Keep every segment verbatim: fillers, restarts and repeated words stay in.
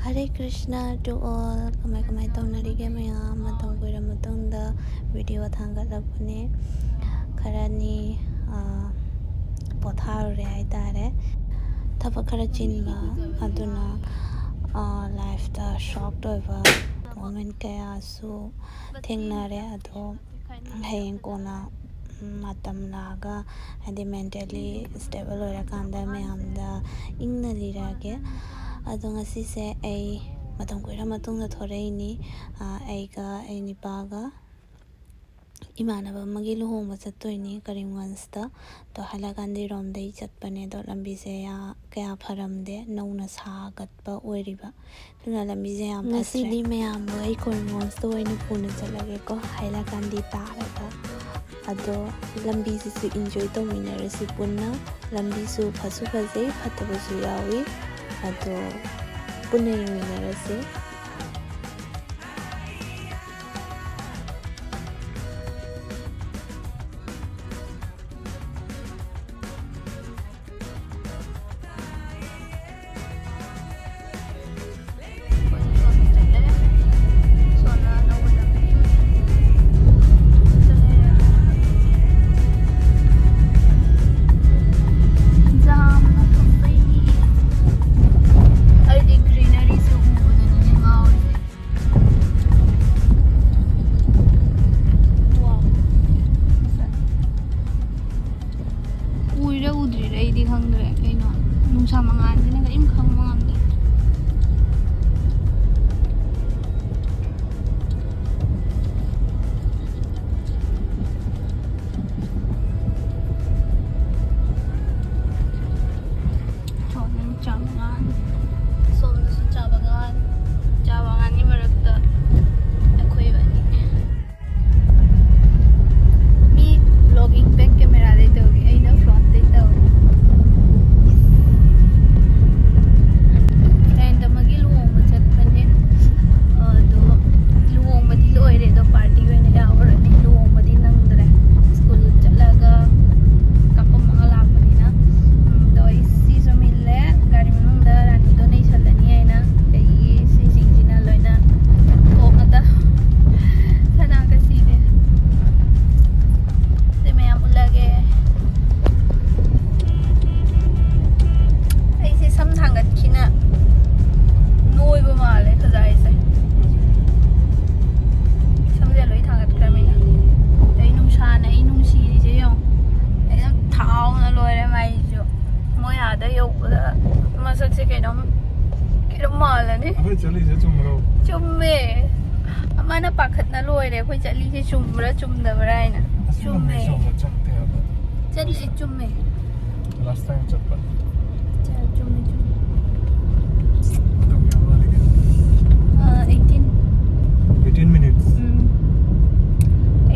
Hare Krishna to all. ꯀꯃꯥꯏ ꯀꯃꯥꯏ ꯇꯧꯅꯔꯤꯒꯦ ꯃꯌꯥꯝ? ꯃꯇꯝ ꯀꯨꯏꯔ ꯃꯇꯨꯡꯗ ꯚꯤꯗꯤꯑꯣ ꯊꯥꯡꯒꯠꯂꯛꯄꯅꯦ꯫ ꯈꯔꯅꯤ, ꯑ, ꯄꯣꯊꯥꯔꯨꯔꯦ ꯍꯥꯏꯇꯥꯔꯦ꯫ ꯊꯕꯛ ꯈꯔ ꯆꯤꯟꯕ ꯑꯗꯨꯅ, ꯑ, ꯂꯥꯏꯐꯇ ꯁꯣꯛ ꯑꯣꯏꯕ ꯃꯣꯃꯦꯟ ꯀꯌꯥꯁꯨ ꯊꯦꯡꯅꯔꯦ꯫ ꯑꯗꯣ ꯍꯌꯦꯡ ꯀꯣꯟꯅ ꯃꯇꯝ ꯂꯥꯛꯑꯒ, ꯍꯥꯏꯗꯤ mentally stable ꯑꯣꯏꯔꯀꯥꯟꯗ ꯃꯌꯥꯝꯗ ꯏꯪꯅ ꯂꯤꯔꯛꯑꯒꯦ꯫ ꯑꯗꯣ ꯉꯁꯤꯁꯦ ꯑꯩ ꯃꯇꯝ ꯀꯨꯏꯔ ꯃꯇꯨꯡꯗ ꯊꯣꯔꯛꯏꯅꯤ꯫ ꯑ, ꯑꯩꯒ ꯑꯩ ꯅꯨꯄꯥꯒ ꯏꯃꯥꯟꯅꯕ ꯑꯃꯒꯤ ꯂꯨꯍꯣꯡꯕ ꯆꯠꯇꯣꯏꯅꯤ ꯀꯔꯤꯝꯒꯟꯖꯇ꯫ ꯑꯗꯣ ꯍꯥꯏꯂꯥꯀꯥꯟꯗꯤꯔꯣꯝꯗꯒꯤ ꯆꯠꯄꯅꯦ꯫ ꯑꯗꯣ ꯂꯝꯕꯤꯁꯦ ꯌꯥ-, ꯀꯌꯥ ꯐꯔꯝꯗꯦ, ꯅꯧꯅ ꯁꯥꯒꯠꯄ ꯑꯣꯏꯔꯤꯕ꯫ ꯑꯗꯨꯅ ꯂꯝꯕꯤꯁꯦ ꯌꯥꯝ ꯐꯠꯇ꯭ꯔꯦ꯫ ꯉꯁꯤꯗꯤ ꯃꯌꯥꯝꯕꯨ ꯑꯩ ꯀꯣꯔꯤꯃꯣꯟꯁꯇ ꯑꯣꯏꯅ ꯄꯨꯅ ꯆꯠꯂꯒꯦꯀꯣ, ꯍꯥꯏꯂꯥꯀꯥꯟꯗꯤ ꯇꯥꯔꯒ꯫ ꯑꯗꯣ ꯂꯝꯕꯤꯁꯤꯁꯨ enjoy ꯇꯧꯃꯤꯟꯅꯔꯁꯤ ꯄꯨꯟꯅ꯫ ꯂꯝꯕꯤꯁꯨ ꯐꯁꯨ ꯐꯖꯩ, ꯐꯠꯇꯕꯁꯨ ꯌꯥꯎꯏ꯫ ꯑꯗꯣ ꯄꯨꯟꯅ ꯌꯦꯡꯃꯤꯟꯅꯔꯁꯤ꯫ ꯌꯥꯝꯅ ꯐꯖꯩ꯫ ꯑꯩꯗꯤ greeneryꯁꯦ ꯎꯕꯗꯅꯤꯅꯦ ꯌꯥꯝ ꯃꯥꯜꯂꯅꯤ꯫ ꯑꯩꯈꯣꯏ ꯆꯠꯂꯤꯁꯦ ꯆꯨꯝꯕ꯭ꯔꯣ? ꯆꯨꯝꯃꯦ꯫ ꯑꯃꯅ ꯄꯥꯈꯠꯅ ꯂꯣꯏꯔꯦ ꯑꯩꯈꯣꯏ ꯆꯠꯂꯤꯁꯦ ꯆꯨꯝꯕ꯭ꯔꯥ ꯆꯨꯝꯗꯕ꯭ꯔꯥ ꯍꯥꯏꯅ꯫ ꯑꯁ, ꯆꯨꯝꯃꯦ꯫ ꯆꯨꯝꯃꯦ, ꯆꯠꯇꯦ ꯍꯥꯏꯕ꯫ ꯆꯠꯂꯦ, ꯆꯨꯝꯃꯦ꯫ Last time ꯆꯠꯄ꯫ ꯆ-, ꯆꯨꯝꯃꯦ, ꯆꯨꯝꯃꯦ꯫ ꯃꯇꯝ ꯌꯥꯝ ꯋꯥꯠꯂꯤꯒꯦ꯫ ꯑ, eighteen꯫ Eighteen minutes꯫ ꯎꯝ꯫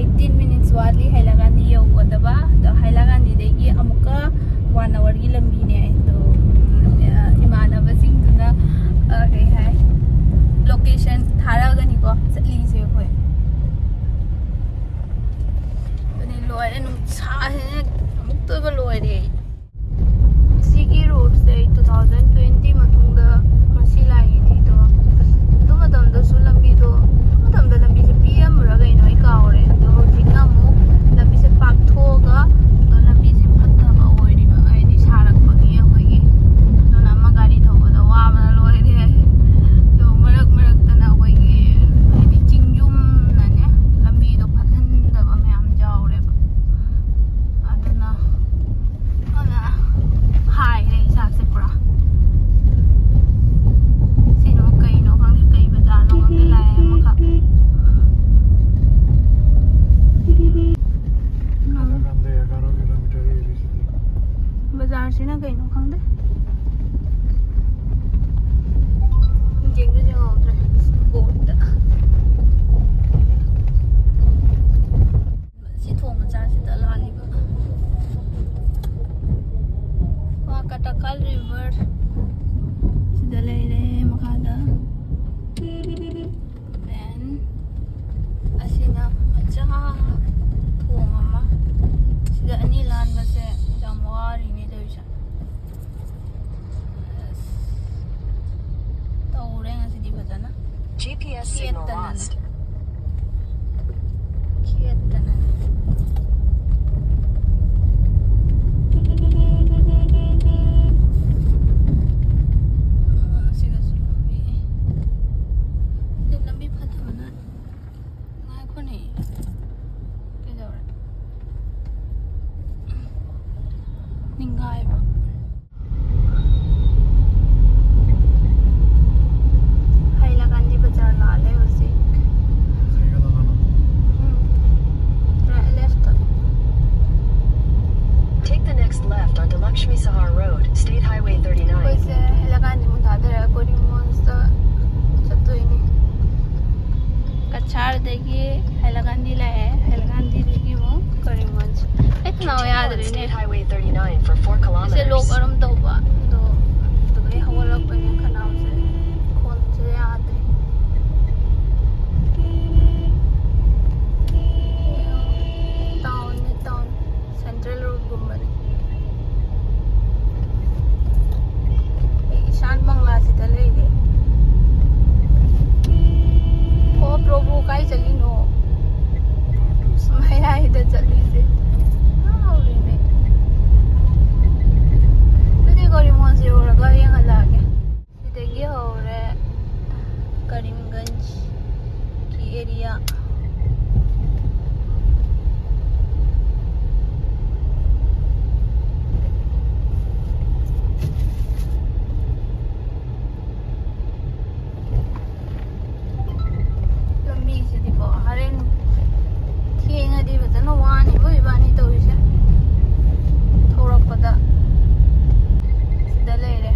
Eighteen minutes ꯋꯥꯠꯂꯤ ꯍꯥꯏꯂꯥꯀꯥꯟꯗꯤ ꯌꯧꯒꯗꯕ꯫ ꯑꯗꯣ ꯍꯥꯏꯂꯥꯀꯥꯟꯗꯤꯗꯒꯤ ꯑꯃꯨꯛꯀ one hourꯒꯤ ꯂꯝꯕꯤꯅꯦ꯫ ꯑꯗꯣ, ꯎꯝ, ꯑ, ꯏꯃꯥꯟꯅꯕꯁꯤꯡꯗꯨꯅ, ꯑ, ꯀꯩ ꯍꯥꯏ, location ꯊꯥꯔꯛꯑꯒꯅꯤꯀꯣ ꯆꯠꯂꯤꯁꯦ ꯑꯩꯈꯣꯏ꯫ ꯑꯗꯨꯅꯤ ꯂꯣꯏꯔꯦ, ꯅꯨꯡꯁꯥꯁꯤꯅ ꯑꯃꯨꯛꯇꯣꯏꯕ ꯂꯣꯏꯔꯦ ꯑꯩ꯫ ꯁꯤꯒꯤ roadꯁꯦ ꯑꯩ two thousand twenty ꯃꯇꯨꯡꯗ ꯉꯁꯤ ꯂꯥꯛꯏꯅꯦ꯫ ꯑꯗꯣ ꯑꯗꯨ ꯃꯇꯝꯗꯁꯨ ꯂꯝꯕꯤꯗꯣ, ꯑꯗꯨ ꯃꯇꯝꯗ ꯂꯝꯕꯤꯁꯦ ꯄꯤꯛꯑꯝꯕ꯭ꯔꯥ ꯀꯩꯅꯣ ꯑꯩ ꯀꯥꯎꯔꯦ꯫ ꯑꯗꯣ ꯍꯧꯖꯤꯛꯅ ꯑꯃꯨꯛ ꯂꯝꯕꯤꯁꯦ ꯄꯥꯛꯊꯣꯛꯑꯒ, ꯑꯗꯣ ꯂꯝꯕꯤꯁꯦ ꯐꯠꯇꯕ ꯑꯣꯏꯔꯤꯕ, ꯍꯥꯏꯗꯤ ꯁꯥꯔꯛꯄꯒꯤ ꯑꯩꯈꯣꯏꯒꯤ꯫ ꯑꯗꯨꯅ ꯑꯃ ꯒꯥꯔꯤ ꯊꯧꯕꯗ ꯋꯥꯕꯅ ꯂꯣꯏꯔꯦ꯫ ꯑꯗꯣ ꯃꯔꯛ ꯃꯔꯛꯇꯅ ꯑꯩꯈꯣꯏꯒꯤ, ꯍꯥꯏꯗꯤ ꯆꯤꯡ ꯌꯨꯝꯅꯅꯦ ꯂꯝꯕꯤꯗꯣ ꯐꯠꯍꯟꯗꯕ ꯃꯌꯥꯝ ꯌꯥꯎꯔꯦꯕ꯫ ꯑꯗꯨꯅ ꯑꯗꯨꯅ ꯍꯥꯏꯔꯦ ꯏꯁꯥꯁꯦ ꯄꯨꯔꯥ꯫ ꯁꯤꯅ ꯀꯩꯅꯣ ꯈꯪꯗꯦ, ꯀꯩ ꯕꯖꯥꯔꯅꯣ ꯈꯪꯗꯦ, ꯂꯥꯛꯑꯦ ꯑꯃꯈꯛ꯫ ꯍꯥꯏꯂꯥꯀꯥꯟꯗꯤ ꯑꯦꯒꯥꯔꯣ ꯀꯤꯂꯣꯃꯤꯇꯔ ꯌꯧꯔꯤꯁꯤꯗꯤ꯫ ꯕꯖꯥꯔꯁꯤꯅ ꯀꯩꯅꯣ ꯈꯪꯗꯦ꯫ ꯌꯦꯡꯁꯨ ꯌꯦꯡꯍꯧꯗ꯭ꯔꯦ꯫ ꯕꯣꯠꯇ꯫ ꯁꯤ ꯊꯣꯡ ꯃꯆꯥꯁꯤꯗ ꯂꯥꯜꯂꯤꯕ꯫ ꯋꯥ ꯀꯇꯀꯥꯜ river ꯁꯤꯗ ꯂꯩꯔꯦ ꯃꯈꯥꯗ꯫ Then ꯑꯁꯤꯅ ꯃꯆꯥ ꯊꯣꯡ ꯑꯃ꯫ ꯁꯤꯗ ꯑꯅꯤ ꯂꯥꯟꯕꯁꯦ ꯌꯥꯝ ꯋꯥꯔꯤꯅꯦ ꯇꯧꯔꯤꯁꯦ꯫ ꯑꯁ, ꯇꯧꯔꯦ ꯉꯁꯤꯗꯤ ꯐꯖꯅ꯫ G P S signal ꯈꯦꯠꯇꯅꯅꯦ꯫ Lost. ꯈꯦꯠꯇꯅꯅꯦ꯫ ꯑ, ꯁꯤꯒꯁꯨ ꯂꯝꯕꯤ꯫ ꯑꯗꯨ ꯂꯝꯕꯤ ꯐꯠꯇꯕꯅ꯫ ꯉꯥꯏꯈꯣꯅꯦ꯫ ꯀꯩꯗꯧꯔꯦ? ꯅꯤꯡꯒꯥꯏꯕ꯫ ꯑꯗꯒꯤ ꯍꯥꯏꯂꯥꯀꯥꯟꯗꯤ ꯂꯥꯛꯑꯦ꯫ ꯍꯥꯏꯂꯥꯀꯥꯟꯗꯤꯗꯒꯤ ꯑꯃꯨꯛ ꯀꯔꯤꯝꯒꯟꯖ꯫ ꯑꯩ ꯈꯅꯥꯎ ꯌꯥꯗ꯭ꯔꯦꯅꯦ꯫ State Highway thirty-nine for four say log kilometers. ꯑꯔꯨꯝ ꯇꯧꯕ꯫ ꯑꯗꯣ ꯑꯗꯨꯗꯩ ꯍꯧꯒꯠꯂꯛꯄꯅꯦ ꯈꯅꯥꯎꯁꯦ꯫ ꯈꯣꯟꯁꯦ ꯌꯥꯗ꯭ꯔꯦ꯫ ꯇꯥꯎꯟꯅꯦ, ꯇꯥꯎꯟ꯫ ꯁꯦꯟꯇ꯭ꯔꯦꯜ ꯔꯣꯗꯀꯨꯝꯕꯅꯤ꯫ ꯑꯩ ꯏꯁꯥꯟ ꯕꯪꯂꯥꯁꯤꯗ ꯂꯩꯔꯦ꯫ ꯑꯣ ꯄ꯭ꯔꯚꯨ, ꯀꯥꯏ ꯆꯠꯂꯤꯅꯣ? ꯃꯌꯥꯏꯗ ꯆꯠꯂꯤꯁꯦ ꯉꯥꯎꯔꯦꯅꯦ꯫ ꯑꯗꯨꯗꯤ ꯀꯔꯤꯃꯣꯟꯁꯦ ꯌꯧꯔꯒ ꯌꯦꯡꯍꯜꯂꯛꯑꯒꯦ꯫ ꯁꯤꯗꯒꯤ ꯍꯧꯔꯦ ꯀꯔꯤꯝꯒꯟꯖꯀꯤ ꯑꯦꯔꯤꯌꯥ꯫ ꯂꯝꯕꯤꯁꯤꯗꯤꯀꯣ ꯍꯣꯔꯦꯟ ꯊꯦꯡꯉꯗꯤ ꯐꯖꯅ ꯋꯥꯅꯤꯕꯣ ꯏꯕꯥꯅꯤ ꯇꯧꯔꯤꯁꯦ꯫ ꯊꯣꯔꯛꯄꯗ ꯁꯤꯗ ꯂꯩꯔꯦ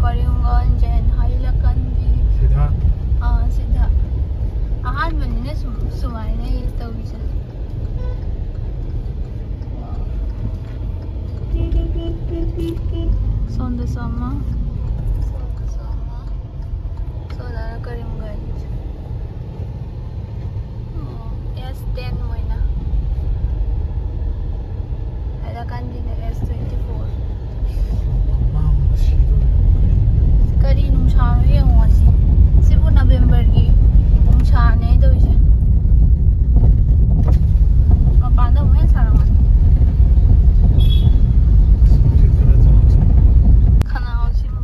ꯀꯔꯤꯝꯒꯟꯖ and ꯍꯥꯏꯂꯀꯟꯗꯤ꯫ ꯁꯤꯗ ꯑꯥ, ꯁꯤꯗ ꯑꯍꯥꯟꯕꯅꯤꯅ ꯁꯨꯝ ꯁꯨꯃꯥꯏꯅ ꯇꯧꯔꯤꯁꯦ꯫ ꯁꯣꯝꯗꯁꯨ ꯑꯃ, ꯁꯣꯝꯗꯁꯨ ꯑꯃ, ꯁꯣꯝꯗꯅ ꯀꯔꯤꯝꯒꯟꯖ꯫ ꯑꯣ, ꯑꯦꯁ ꯇꯦꯟ ꯃꯣꯏꯅ꯫ ꯍꯥꯏꯔꯀꯥꯟꯗꯤꯅ ꯑꯦꯁ ꯇ꯭ꯋꯦꯟꯇꯤ ꯐꯣꯔ꯫ ꯀꯔꯤ ꯅꯨꯡꯁꯥꯅꯣ ꯌꯦꯡꯉꯣ ꯉꯁꯤ꯫ ꯁꯤꯕꯨ ꯅꯕꯦꯝꯕꯔꯒꯤ ꯅꯨꯡꯁꯥꯅꯦ ꯇꯧꯔꯤꯁꯦ꯫ ꯃꯄꯥꯟꯗ ꯑꯃꯨꯛ ꯍꯦꯟꯅ ꯁꯥꯔꯝꯒꯅꯤ꯫ ꯈꯅꯥꯎꯁꯤꯃ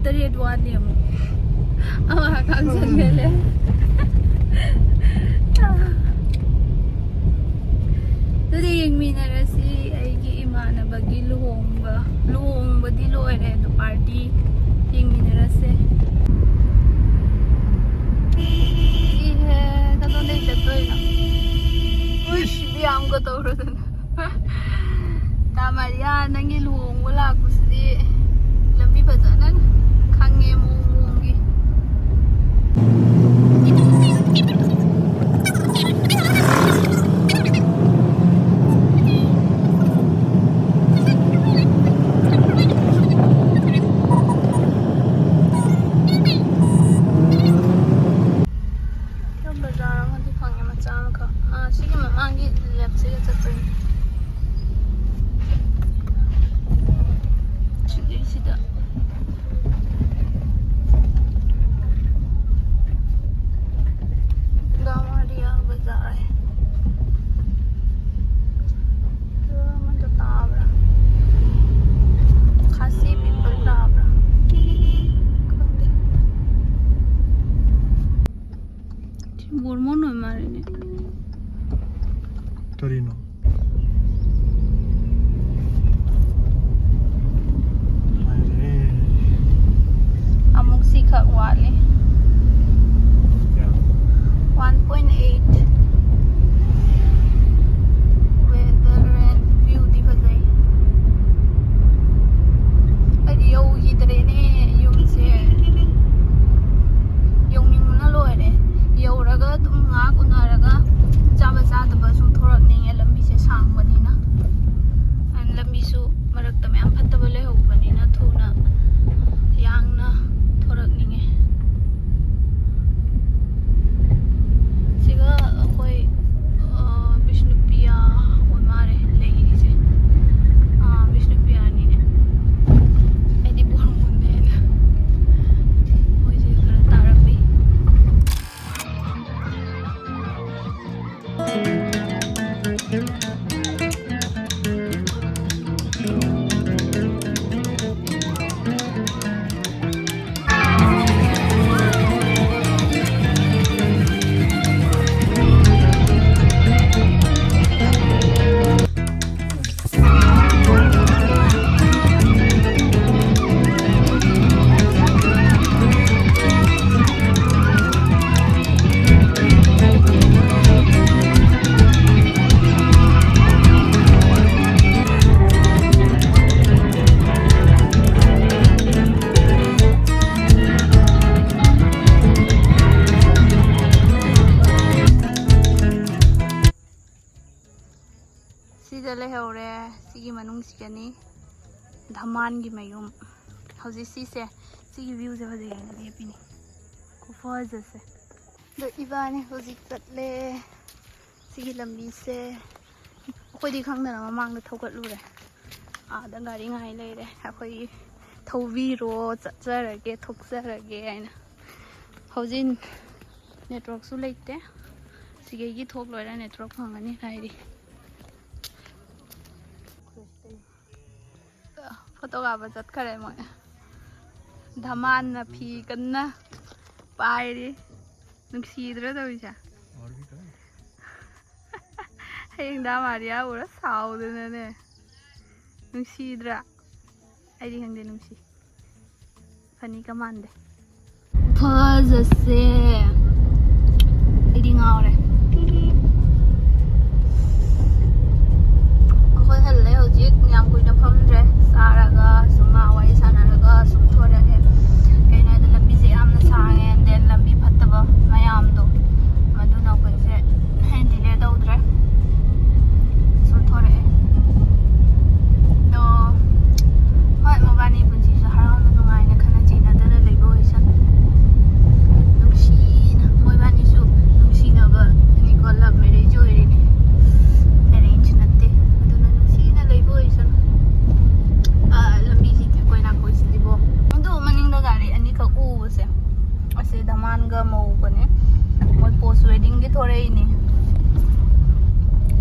ꯇꯔꯦꯠ ꯋꯥꯠꯂꯤ ꯑꯃꯨꯛ꯫ ꯑꯃ ꯈꯥꯝꯖꯟꯒꯜꯂꯦ꯫ ꯑꯗꯨꯗꯤ ꯌꯦꯡꯃꯤꯟꯅꯔꯁꯤ꯫ ꯑꯩꯒꯤ ꯏꯃꯥꯟꯅꯕꯒꯤ ꯂꯨꯍꯣꯡꯕ, ꯂꯨꯍꯣꯡꯕꯗꯤ ꯂꯣꯏꯔꯦ, ꯑꯗꯨ ꯄꯥꯔꯇꯤ ꯌꯦꯡꯃꯤꯟꯅꯔꯁꯦ꯫ ꯏꯍꯦ, ꯀꯗꯣꯝꯗꯩ ꯆꯠꯇꯣꯏꯅꯣ? ꯎꯏꯁ, ꯕꯤꯌꯥꯝꯒ ꯇꯧꯔꯗꯅ꯫ ꯇꯥ ꯃꯥꯔꯤꯌꯥ, ꯅꯪꯒꯤ ꯂꯨꯍꯣꯡꯕ ꯂꯥꯛꯄꯁꯤꯗꯤ ꯂꯝꯕꯤ ꯐꯖꯅ ꯈꯪꯉꯦ, ꯃꯑꯣꯡ ꯃꯑꯣꯡꯒꯤ꯫ ꯕꯖꯥꯔ ꯑꯃꯗꯤ ꯐꯪꯉꯦ, ꯃꯆꯥ ꯑꯃꯈꯛ꯫ ꯑꯥ, ꯁꯤꯒꯤ ꯃꯃꯥꯡꯒꯤ ꯂꯦꯞꯁꯤꯒ ꯆꯠꯇꯣꯏꯅꯦ꯫ ꯁꯤꯗꯩꯁꯤꯗ ꯒꯥꯎ ꯃꯥꯔꯤꯌꯥ ꯕꯖꯥꯔ ꯍꯥꯏ꯫ ꯑꯗꯨ ꯑꯃꯗꯣ ꯇꯥꯕ꯭ꯔꯥ? ꯈꯥꯁꯤ ꯄꯤꯄꯜ ꯇꯥꯕ꯭ꯔꯥ? ꯈꯪꯗꯦ꯫ ꯁꯤ ꯕꯣꯔꯃꯣꯟ ꯑꯣꯏ ꯃꯥꯜꯂꯦꯅꯦ꯫ ꯀꯔꯤꯅꯣ? ꯂꯥꯏꯔꯦ꯫ ꯑꯃꯨꯛ ꯁꯤꯈꯛ ꯋꯥꯠꯂꯤ꯫ ꯀꯌꯥ? One point eight꯫ Weather and view ꯗꯤ ꯐꯖꯩ꯫ ꯑꯩꯗꯤ ꯌꯧꯈꯤꯗ꯭ꯔꯦꯅꯦ ꯌꯨꯝꯁꯦ꯫ ꯌꯧꯅꯤꯡꯕꯅ ꯂꯣꯏꯔꯦ꯫ ꯌꯧꯔꯒ ꯑꯗꯨꯝ ꯉꯥꯏꯍꯥꯛ ꯎꯅꯔꯒ ꯆꯥꯕ ꯆꯥꯗꯕ ꯁꯨꯝ ꯊꯣꯔꯛꯅꯤꯡꯉꯦ, ꯂꯝꯕꯤꯁꯦ ꯁꯥꯡꯕꯅꯤꯅ꯫ And ꯂꯝꯕꯤꯁꯨ ꯃꯔꯛꯇ ꯃꯌꯥꯝ ꯐꯠꯇꯕ ꯂꯩꯍꯧꯕꯅꯤꯅ ꯊꯨꯅ ꯌꯥꯡꯅ ꯊꯣꯔꯛꯅꯤꯡꯉꯦ꯫ ꯁꯤꯒ ꯑꯩꯈꯣꯏ, ꯑ, ꯕꯤꯁꯅꯨꯄ꯭ꯔꯤꯌꯥ ꯑꯣꯏ ꯃꯥꯜꯂꯦ ꯂꯩꯔꯤꯁꯦ꯫ ꯑꯥ, ꯕꯤꯁꯅꯨꯄ꯭ꯔꯤꯌꯥꯅꯤꯅꯦ꯫ ꯑꯩꯗꯤ ꯕꯣꯔꯃꯣꯟꯅꯦꯅ꯫ ꯃꯣꯏꯁꯦ ꯈꯔ ꯇꯥꯔꯝꯃꯤ꯫ ꯁꯤꯗ ꯂꯩꯍꯧꯔꯦ꯫ ꯁꯤꯒꯤ ꯃꯅꯨꯡꯁꯤꯒꯅꯤ ꯙꯃꯥꯟꯒꯤ ꯃꯌꯨꯝ꯫ ꯍꯧꯖꯤꯛ ꯁꯤꯁꯦ, ꯁꯤꯒꯤ ꯚ꯭ꯌꯨꯁꯦ ꯐꯖꯩ ꯍꯥꯏꯅ ꯂꯦꯞꯄꯤꯅꯤ꯫ ꯈꯨꯐꯖꯁꯦ꯫ ꯑꯗꯣ ꯏꯕꯥꯅꯤ ꯍꯧꯖꯤꯛ ꯆꯠꯂꯦ꯫ ꯁꯤꯒꯤ ꯂꯝꯕꯤꯁꯦ ꯑꯩꯈꯣꯏꯗꯤ ꯈꯪꯗꯅ ꯃꯃꯥꯡꯗ ꯊꯧꯒꯠꯂꯨꯔꯦ꯫ ꯑꯥꯗ ꯒꯥꯔꯤ ꯉꯥꯏ ꯂꯩꯔꯦ꯫ ꯑꯩꯈꯣꯏꯒꯤ "ꯊꯧꯕꯤꯔꯣ, ꯆꯠꯆꯔꯒꯦ, ꯊꯣꯛꯆꯔꯒꯦ" ꯍꯥꯏꯅ꯫ ꯍꯧꯖꯤꯛ ꯅꯦꯠꯋꯥꯔꯛꯁꯨ ꯂꯩꯇꯦ꯫ ꯁꯤꯒꯩꯒꯤ ꯊꯣꯛ ꯂꯣꯏꯔ ꯅꯦꯠꯋꯥꯔꯛ ꯐꯪꯒꯅꯤ ꯍꯥꯏꯔꯤ꯫ ꯐꯣꯇꯣ ꯀꯥꯞꯄ ꯆꯠꯈꯔꯦ ꯃꯣꯏ꯫ ꯙꯃꯥꯟꯅ ꯐꯤ ꯀꯟꯅ ꯄꯥꯏꯔꯤ꯫ ꯅꯨꯡꯁꯤꯗ꯭ꯔꯥ ꯇꯧꯔꯤꯁꯦ? ꯍꯌꯦꯡ ꯗꯥ ꯃꯥꯔꯤꯌꯥ ꯎꯔ ꯁꯥꯎꯗꯅꯅꯦ꯫ ꯅꯨꯡꯁꯤꯗ꯭ꯔꯥ? ꯑꯩꯗꯤ ꯈꯪꯗꯦ, ꯅꯨꯡꯁꯤ꯫ ꯐꯅꯤ ꯀꯃꯥꯟꯗꯦ꯫ ꯐꯖꯁꯦ꯫ ꯑꯩꯗꯤ ꯉꯥꯎꯔꯦ꯫ ꯑꯩꯈꯣꯏ ꯍꯜꯂꯦ ꯍꯧꯖꯤꯛ꯫ ꯌꯥꯝ ꯀꯨꯏꯅ ꯐꯝꯗ꯭ꯔꯦ꯫ ꯆꯥꯔꯒ ꯁꯨꯝ ꯉꯥ ꯋꯥꯔꯤ ꯁꯥꯟꯅꯔꯒ ꯁꯨꯝ ꯊꯣꯔꯛꯑꯦ꯫ ꯀꯩꯅꯣ ꯍꯥꯏꯗ, ꯂꯝꯕꯤꯁꯦ ꯌꯥꯝꯅ ꯁꯥꯡꯉꯦ, and then ꯂꯝꯕꯤ ꯐꯠꯇꯕ ꯃꯌꯥꯝꯗꯣ, ꯑꯗꯨꯅ ꯑꯩꯈꯣꯏꯁꯦ ꯗꯤꯂꯦ ꯇꯧꯗ꯭ꯔꯦ꯫ ꯁꯨꯝ ꯊꯣꯔꯛꯑꯦ꯫ ꯑꯗꯣ ꯍꯣꯏ, ꯃꯕꯥꯅꯤ ꯄꯨꯟꯁꯤꯁꯨ ꯍꯔꯥꯎꯅ ꯅꯨꯡꯉꯥꯏꯅ ꯈꯠꯅ ꯆꯩꯅꯗꯅ ꯂꯩꯕ ꯑꯣꯏꯁꯅꯨ꯫ ꯅꯨꯡꯁꯤꯅ, ꯃꯣꯏꯕꯥꯅꯤꯁꯨ ꯅꯨꯡꯁꯤꯅꯕꯅꯤꯀꯣ, love marriage ꯑꯣꯏꯔꯤꯅꯦ, arrange ꯅꯠꯇꯦ꯫ ꯑꯗꯨꯅ ꯅꯨꯡꯁꯤꯅ ꯂꯩꯕ ꯑꯣꯏꯁꯅꯨ꯫ ꯑꯥ, ꯂꯝꯕꯤꯁꯤꯗꯤ ꯀꯣꯏ ꯅꯥꯀꯣꯏꯁꯤꯗꯤꯕꯣ꯫ ꯑꯗꯨ ꯃꯅꯤꯡꯗ ꯒꯥꯔꯤ ꯑꯅꯤꯈꯛ ꯎꯕꯁꯦ, ꯑꯁꯤ ꯙꯃꯥꯟꯒ ꯃꯧꯒꯅꯦ꯫ ꯃꯣꯏ post weddingꯒꯤ ꯊꯣꯔꯛꯏꯅꯦ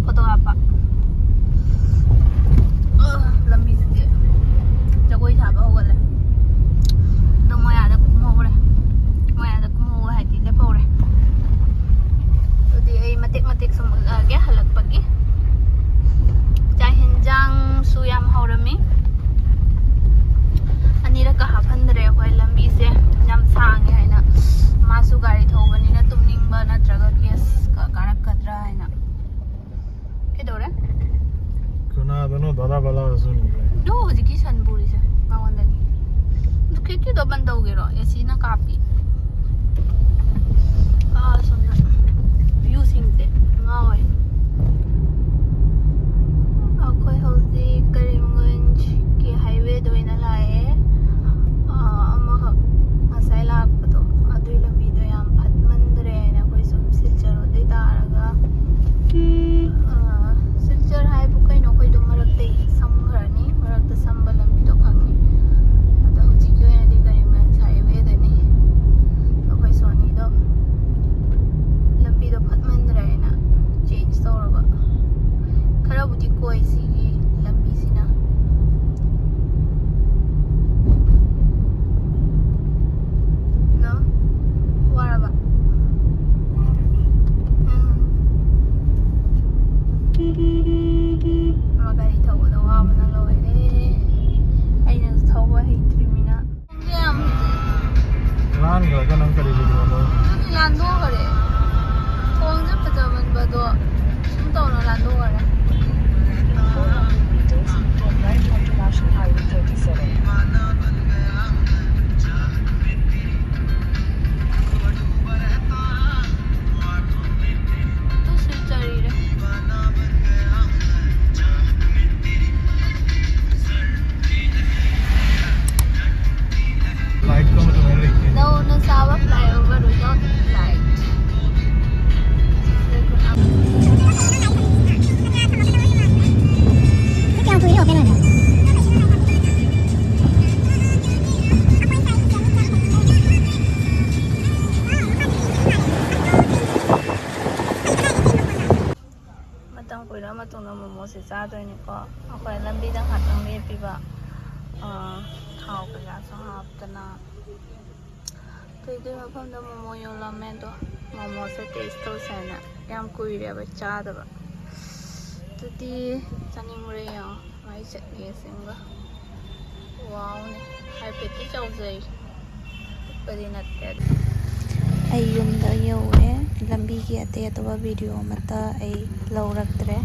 ꯐꯣꯇꯣ ꯀꯥꯞꯄ꯫ ꯑ, ꯂꯝꯕꯤꯁꯤꯗꯤ ꯖꯒꯣꯏ ꯁꯥꯕ ꯍꯧꯒꯠꯂꯦ꯫ ꯑꯗꯣ ꯃꯣꯏ ꯑꯥꯗ ꯀꯨꯝꯍꯧꯔꯦ꯫ ꯃꯣꯏ ꯑꯥꯗ ꯀꯨꯝꯍꯧꯕ ꯍꯥꯏꯗꯤ ꯂꯦꯞꯍꯧꯔꯦ꯫ ꯑꯗꯨꯗꯤ ꯑꯩ ꯃꯇꯦꯛ ꯃꯇꯦꯛ ꯁꯨꯝ ꯎꯠꯂꯛꯑꯒꯦ ꯍꯜꯂꯛꯄꯒꯤ꯫ ꯆꯥꯛ ꯍꯦꯟꯖꯥꯡꯁꯨ ꯌꯥꯝ ꯍꯧꯔꯝꯃꯤ꯫ ꯑꯅꯤꯔꯛꯀ ꯍꯥꯞꯍꯟꯗ꯭ꯔꯦ ꯑꯩꯈꯣꯏ, ꯂꯝꯕꯤꯁꯦ ꯌꯥꯝ ꯁꯥꯡꯉꯦ ꯍꯥꯏꯅ꯫ ꯃꯥꯁꯨ ꯒꯥꯔꯤ ꯊꯧꯕꯅꯤꯅ ꯇꯨꯝꯅꯤꯡꯕ ꯅꯠꯇ꯭ꯔꯒ ꯒ꯭ꯌꯥꯁꯀ ꯀꯥꯔꯛꯀꯗ꯭ꯔꯥ ꯍꯥꯏꯅ꯫ ꯀꯩꯗꯧꯔꯦ? ꯀꯅꯥꯗꯅꯣ ꯗꯥꯗꯥ ꯕꯂꯥꯗꯁꯨ ꯅꯤꯡꯈ꯭ꯔꯦ꯫ ꯑꯗꯣ ꯍꯧꯖꯤꯛꯀꯤ ꯁꯟ ꯄꯨꯔꯤꯁꯦ ꯃꯉꯣꯟꯗꯅꯤ꯫ ꯑꯗꯨ ꯈꯤꯔꯀꯤꯗꯣ ꯕꯟ ꯇꯧꯒꯦꯔꯣ? ꯑꯦ ꯁꯤꯅ ꯀꯥꯞꯄꯤ꯫ ꯑꯥ, ꯁꯣꯝꯗ viewꯁꯤꯡꯁꯦ ꯉꯥꯎꯋꯦ꯫ ꯒꯥꯔꯤ ꯊꯧꯕꯗ ꯋꯥꯕꯅ ꯂꯣꯏꯔꯦ꯫ ꯑꯩꯅꯁꯨ ꯊꯧꯕ ꯍꯩꯇ꯭ꯔꯤꯃꯤꯅ꯫ ꯌꯥꯝ ꯍꯧꯖꯤꯛ ꯂꯥꯟꯈ꯭ꯔꯒ ꯅꯪ ꯀꯔꯤ ꯂꯩꯕꯅꯣ? ꯑꯗꯨꯗꯤ ꯂꯥꯟꯗꯣꯛꯈ꯭ꯔꯦ꯫ ꯊꯣꯡꯁꯦ ꯐꯖꯃꯟꯕꯗꯣ ꯁꯨꯝ ꯇꯧꯅ ꯂꯥꯟꯗꯣꯛꯈ꯭ꯔꯦ꯫ Four hundred meters, turn right onto National Highway thirty-seven. ꯑꯗꯨꯁꯨ ꯆꯔꯤꯔꯦ꯫ Light ꯀ ꯑꯃ ꯇꯧꯔ ꯂꯩꯇꯦ꯫ ꯅꯧꯅ ꯁꯥꯕ flyover without light꯫ ꯃꯇꯝ ꯀꯨꯏꯔꯕ ꯃꯇꯨꯡꯗ ꯃꯣꯃꯣꯁꯦ ꯆꯥꯗꯣꯏꯅꯤꯀꯣ꯫ ꯑꯩꯈꯣꯏ ꯂꯝꯕꯤꯗ ꯉꯥꯛꯇꯪ ꯂꯦꯞꯄꯤꯕ, ꯑꯥ, ꯊꯥꯎ ꯀꯩꯀꯥꯁꯨ ꯍꯥꯞꯇꯅ꯫ ꯀꯩꯗꯧ ꯃꯐꯝꯗ ꯃꯣꯃꯣ ꯌꯣꯜꯂꯝꯃꯦ, ꯑꯗꯣ ꯃꯣꯃꯣꯁꯦ taste ꯇꯧꯁꯦ ꯍꯥꯏꯅ꯫ ꯌꯥꯝ ꯀꯨꯏꯔꯦꯕ ꯆꯥꯗꯕ꯫ ꯑꯗꯨꯗꯤ ꯆꯥꯅꯤꯡꯕ꯭ꯔꯥ ꯌꯦꯡꯉꯣ꯫ ꯃꯥꯏ ꯆꯠꯅꯤ ꯑꯁꯦꯡꯕ꯫ ꯋꯥꯎꯅꯦ꯫ ꯍꯥꯏꯐꯦꯠꯇꯤ ꯆꯥꯎꯖꯩ꯫ ꯄꯤꯛꯄꯗꯤ ꯅꯠꯇꯦ꯫ ꯑꯩ ꯌꯨꯝꯗ ꯌꯧꯔꯦ꯫ ꯂꯝꯕꯤꯒꯤ ꯑꯇꯩ ꯑꯇꯣꯞꯄ video ꯑꯃꯠꯇ ꯑꯩ ꯂꯧꯔꯛꯇ꯭ꯔꯦ꯫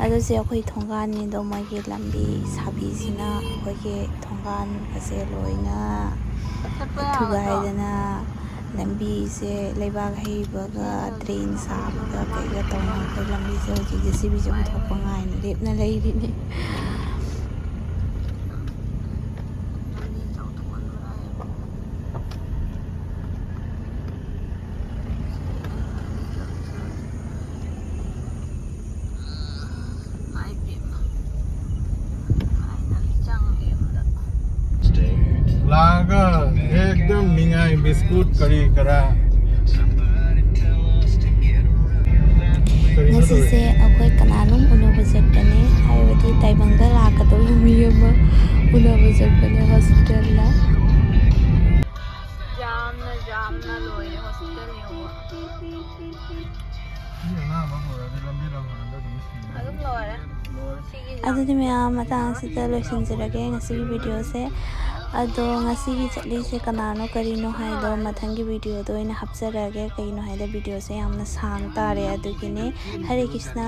ꯑꯗꯨꯁꯦ ꯑꯩꯈꯣꯏ ꯊꯣꯡꯒꯥꯟꯅꯤꯗꯣ, ꯃꯣꯏꯒꯤ ꯂꯝꯕꯤ ꯁꯥꯕꯤꯁꯤꯅ ꯑꯩꯈꯣꯏꯒꯤ ꯊꯣꯡꯒꯥꯟ ꯑꯁꯦ ꯂꯣꯏꯅ ꯆꯠꯄ ꯌꯥꯒꯗ꯭ꯔꯣ? ꯊꯨꯒꯥꯏꯗꯅ, ꯂꯝꯕꯤꯁꯦ ꯂꯩꯕꯥꯛ ꯍꯩꯕꯒ drain ꯁꯥꯕꯒ ꯀꯩꯒ ꯇꯧꯅ ꯑꯩꯈꯣꯏ ꯂꯝꯕꯤꯁꯦ ꯍꯧꯖꯤꯛ JCBꯁꯦ ꯄꯨꯊꯣꯛꯄ ꯉꯥꯏꯅ ꯂꯦꯞꯅ ꯂꯩꯔꯤꯅꯤ꯫ ꯂꯥꯛꯑꯒ ꯑꯦꯛꯗꯝ ꯅꯤꯡꯉꯥꯏ ꯕꯤꯁꯀꯨꯠ ꯀꯔꯤ ꯀꯔꯥ꯫ ꯀꯔꯤꯅꯣ ꯉꯁꯤꯁꯦ ꯇꯧꯔꯤꯁꯦ? ꯑꯩꯈꯣꯏ ꯀꯅꯥꯅꯣꯝ ꯎꯅꯕ ꯆꯠꯄꯅꯦ, ꯍꯥꯏꯕꯗꯤ ꯇꯥꯏꯕꯪꯗ ꯂꯥꯛꯀꯗꯧꯕ ꯃꯤ ꯑꯃ ꯎꯅꯕ ꯆꯠꯄꯅꯦ hospitalꯗ꯫ ꯌꯥꯝꯅ ꯌꯥꯝꯅ ꯂꯣꯏꯔꯦ hospital ꯌꯧꯕ꯫ ꯃꯤ ꯑꯅꯥꯕ ꯄꯨꯔꯛꯑꯗꯤ ꯂꯝꯕꯤ ꯂꯝꯍꯥꯡꯗ ꯑꯗꯨꯝ ꯁꯤꯅꯤ꯫ ꯑꯗꯨꯝ ꯂꯣꯏꯔꯦ꯫ ꯂꯣꯏꯔꯦ꯫ ꯁꯤꯒꯤ ꯑꯗꯨꯗꯤ ꯃꯌꯥꯝ, ꯃꯇꯥꯡꯁꯤꯗ ꯂꯣꯏꯁꯤꯟꯖꯔꯒꯦ ꯉꯁꯤꯒꯤ videoꯁꯦ꯫ ꯑꯗꯣ ꯉꯁꯤꯒꯤ ꯆꯠꯂꯤꯁꯦ ꯀꯅꯥꯅꯣ ꯀꯔꯤꯅꯣ ꯍꯥꯏꯗꯣ ꯃꯊꯪꯒꯤ videoꯗ ꯑꯣꯏꯅ ꯍꯥꯞꯆꯔꯛꯑꯒꯦ, ꯀꯩꯒꯤꯅꯣ ꯍꯥꯏꯗ videoꯁꯦ ꯌꯥꯝꯅ ꯁꯥꯡ ꯇꯥꯔꯦ, ꯑꯗꯨꯒꯤꯅꯦ꯫ ꯍꯔꯦ ꯀ꯭ꯔꯤꯁꯅ꯫